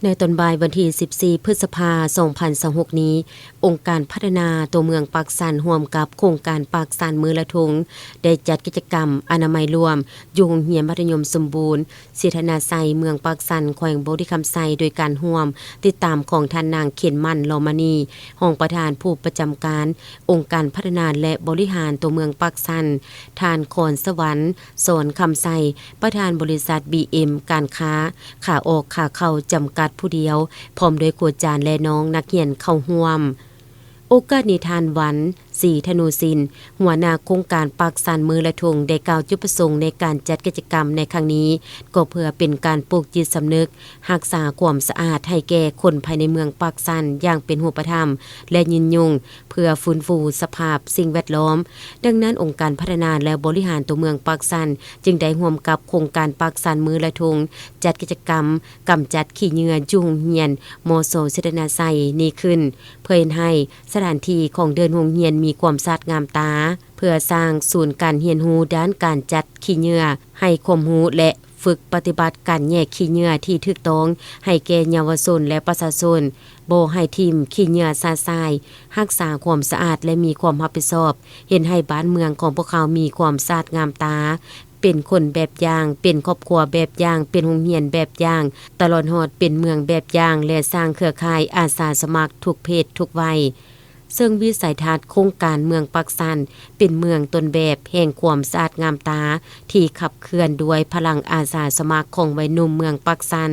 ໃນຕອນບ່າຍວັນທີສິບສີ່ ພຶດສະພາ ສອງພັນຊາວຫົກນີ້, ອົງການພັດທະນາຕົວເມືອງປາກຊັນ ຮ່ວມກັບໂຄງການປາກຊັນມື້ລະທົງ ໄດ້ຈັດກິດຈະກຳອະນາໄມລວມ ຢູ່ໂຮງຮຽນມັດທະຍົມສົມບູນ ເສດຖະນາໄຊ ເມືອງປາກຊັນ ແຂວງບໍລິຄຳໄຊ ໂດຍການຮ່ວມຕິດຕາມຂອງທ່ານນາງ ເຂັນໝັ້ນ ລໍມະນີ ຮອງປະທານຜູ້ປະຈຳການອົງການພັດທະນາ ແລະ ບໍລິຫານຕົວເມືອງປາກຊັນ, ທ່ານ ຄອນສະຫວັນ ສອນຄຳໄຊ ປະທານບໍລິສັດ ບີເອັມ ການຄ້າ ຂາອອກຂາເຂົ້າ ຈຳກັດຜູ້ດຽວ ພ້ອມດ້ວຍຄູອາຈານ ແລະ ນ້ອງນັກຮຽນເຂົ້າຮ່ວມ. ໂອກາດນີ້ ທ່ານ ວັນ ສີທະນູສິນ ຫົວໜ້າໂຄງການປາກຊັນມື້ລະທົງ ໄດ້ກ່າວຈຸດປະສົງໃນການຈັດກິດຈະກຳໃນຄັ້ງນີ້ ກໍເພື່ອເປັນການປູກຈິດສຳນຶກຮັກສາຄວາມສະອາດໃຫ້ແກ່ຄົນພາຍໃນເມືອງປາກຊັນຢ່າງເປັນຮູບປະທຳ ແລະ ຍືນຍົງ ເພື່ອຟື້ນຟູສະພາບສິ່ງແວດລ້ອມ. ດັ່ງນັ້ນ, ອົງການພັດທະນາ ແລະ ບໍລິຫານຕົວເມືອງປາກຊັນ ຈຶ່ງໄດ້ຮ່ວມກັບໂຄງການປາກຊັນມື້ລະທົງ ຈັດກິດຈະກຳກຳຈັດຂີ້ເຫຍື້ອຢູ່ໂຮງຮຽນ ມສ ເສດຖະນາໄຊ ນີ້ຂຶ້ນ ເພື່ອເຮັດໃຫ້ສະຖານທີ່ຂອງເດີ່ນໂຮງຮຽນມີຄວາມສະອາດງາມຕາ, ເພື່ອສ້າງສູນການຮຽນຮູ້ດ້ານການຈັດຂີ້ເຫຍື້ອ, ໃຫ້ຄວາມຮູ້ ແລະ ຝຶກປະຕິບັດການແຍກຂີ້ເຫຍື້ອທີ່ຖືກຕ້ອງໃຫ້ແກ່ເຍົາວະຊົນ ແລະ ປະຊາຊົນ, ບໍ່ໃຫ້ຖິ້ມຂີ້ເຫຍື້ອຊະຊາຍ, ຮັກສາຄວາມສະອາດ ແລະ ມີຄວາມຮັບຜິດຊອບ, ເຮັດໃຫ້ບ້ານເມືອງຂອງພວກເຮົາມີຄວາມສະອາດງາມຕາ, ເປັນຄົນແບບຢ່າງ, ເປັນຄອບຄົວແບບຢ່າງ, ເປັນໂຮງຮຽນແບບຢ່າງ, ຕະຫຼອດຮອດເປັນເມືອງແບບຢ່າງ ແລະ ສ້າງເຄືອຂ່າຍອາສາສະໝັກທຸກເພດທຸກໄວ. ເຊິ່ງວິໄສທັດໂຄງການເມືອງປາກຊັນ ເປັນເມືອງຕົ້ນແບບແຫ່ງຄວາມສະອາດງາມຕາ ທີ່ຂັບເຄື່ອນດ້ວຍພະລັງອາສາສະໝັກຂອງໄວໜຸ່ມເມືອງປາກຊັນ.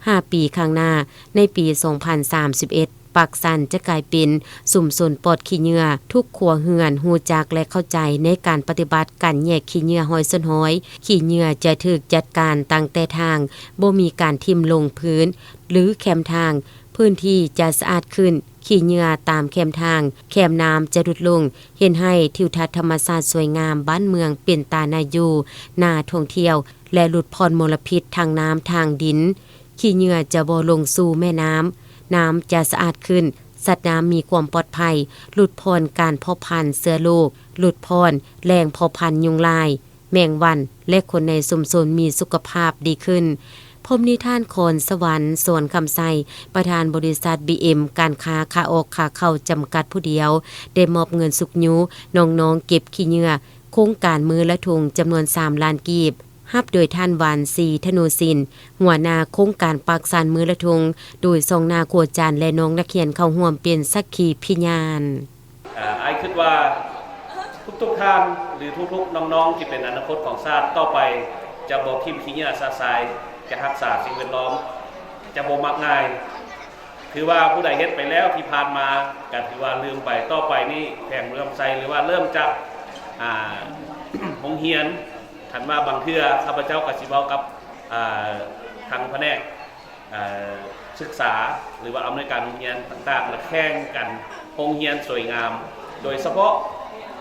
ຫ້າປີຂ້າງໜ້າ, ໃນປີສອງພັນສາມສິບເອັດ, ປາກຊັນຈະກາຍເປັນຊຸມຊົນປອດຂີ້ເຫຍື້ອ. ທຸກຄົວເຮືອນຮູ້ຈັກ ແລະ ເຂົ້າໃຈໃນການປະຕິບັດການແຍກຂີ້ເຫຍື້ອຮ້ອຍສ່ວນຮ້ອຍ. ຂີ້ເຫຍື້ອຈະຖືກຈັດການຕັ້ງແຕ່ທາງ, ບໍ່ມີການຖິ້ມລົງພື້ນ ຫຼື ແຄມທາງ. ພື້ນທີ່ຈະສະອາດຂຶ້ນ, ຂີ້ເຫຍື້ອຕາມແຄມທາງ, ແຄມນ້ຳຈະຫຼຸດລົງ, ເຮັດໃຫ້ທິວທັດທຳມະຊາດສວຍງາມ, ບ້ານເມືອງເປັນຕາໜ້າຢູ່, ໜ້າທ່ອງທ່ຽວ ແລະ ຫຼຸດຜ່ອນມົນລະພິດທາງນ້ຳທາງດິນ. ຂີ້ເຫຍື້ອຈະບໍ່ລົງສູ່ແມ່ນ້ຳ, ນ້ຳຈະສະອາດຂຶ້ນ, ສັດນ້ຳມີຄວາມປອດໄພ, ຫຼຸດຜ່ອນການເພາະພັນເຊື້ອໂລກ, ຫຼຸດຜ່ອນແຫຼ່ງເພາະພັນຍຸງລາຍ, ແມງວັນ ແລະ ຄົນໃນຊຸມຊົນມີສຸຂະພາບດີຂຶ້ນ. ພ້ອມນີ້ ທ່ານ ຄອນສະຫວັນ ສອນຄຳໄຊ ປະທານບໍລິສັດ ບີເອັມ ການຄ້າຂາອອກຂາເຂົ້າ ຈຳກັດຜູ້ດຽວ ໄດ້ມອບເງິນຊຸກຍູ້ນ້ອງໆເກັບຂີ້ເຫຍື້ອໂຄງການມື້ລະທົງ ຈຳນວນສາມລ້ານກີບ, ຮັບໂດຍທ່ານ ວັນ ສີທະນູສິນ ຫົວໜ້າໂຄງການປາກຊັນມື້ລະທົງ, ໂດຍສ່ອງໜ້າຄູອາຈານ ແລະ ນ້ອງນັກຮຽນເຂົ້າຮ່ວມເປັນສັກຂີພິຍານ. ເອີ່ ອ້າຍຄິດວ່າທຸກໆທ່ານ ຫຼື ທຸກໆນ້ອງໆທີ່ເປັນອະນາຄົດຂອງຊາດຕໍ່ໄປ ຈະບໍ່ຖິ້ມຂີ້ເຫຍື້ອຊະຊາຍ, ຈະຮັກສາສິ່ງແວດລ້ອມ, ຈະບໍ່ມັກງ່າຍ. ຖືວ່າຜູ້ໃດເຮັດໄປແລ້ວທີ່ຜ່ານມາ ກໍຖືວ່າລືມໄປ. ຕໍ່ໄປນີ້ແຂວງບໍລິຄຳໄຊ ຫຼືວ່າເລີ່ມຈາກ ອ່າ ໂຮງຮຽນ, ຄັນວ່າບາງເທື່ອຂ້າພະເຈົ້າກໍຊິເວົ້າກັບ ອ່າ ທາງພະແນກ ເອີ່ ສຶກສາ ຫຼືວ່າອຳນວຍການໂຮງຮຽນຕ່າງໆ ແລະ ແຂ່ງກັນໂຮງຮຽນສວຍງາມ, ໂດຍສະເພາະ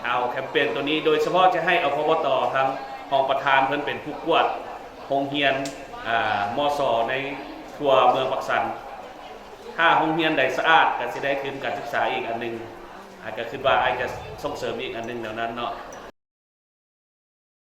ເອົາແຄມເປນໂຕນີ້ ໂດຍສະເພາະຈະໃຫ້ ອພປຕ ທາງຮອງປະທານເພິ່ນເປັນຜູ້ກວດໂຮງຮຽນ ອາ ມສ ໃນທົ່ວເມືອງປາກຊັນ. ຖ້າໂຮງຮຽນໃດສະອາດ ກໍຊິໄດ້ທຶນການສຶກສາອີກອັນໜຶ່ງ. ອ້າຍກໍຄິດວ່າອ້າຍຈະສົ່ງເສີມອີກອັນໜຶ່ງແນວນັ້ນເນາະ.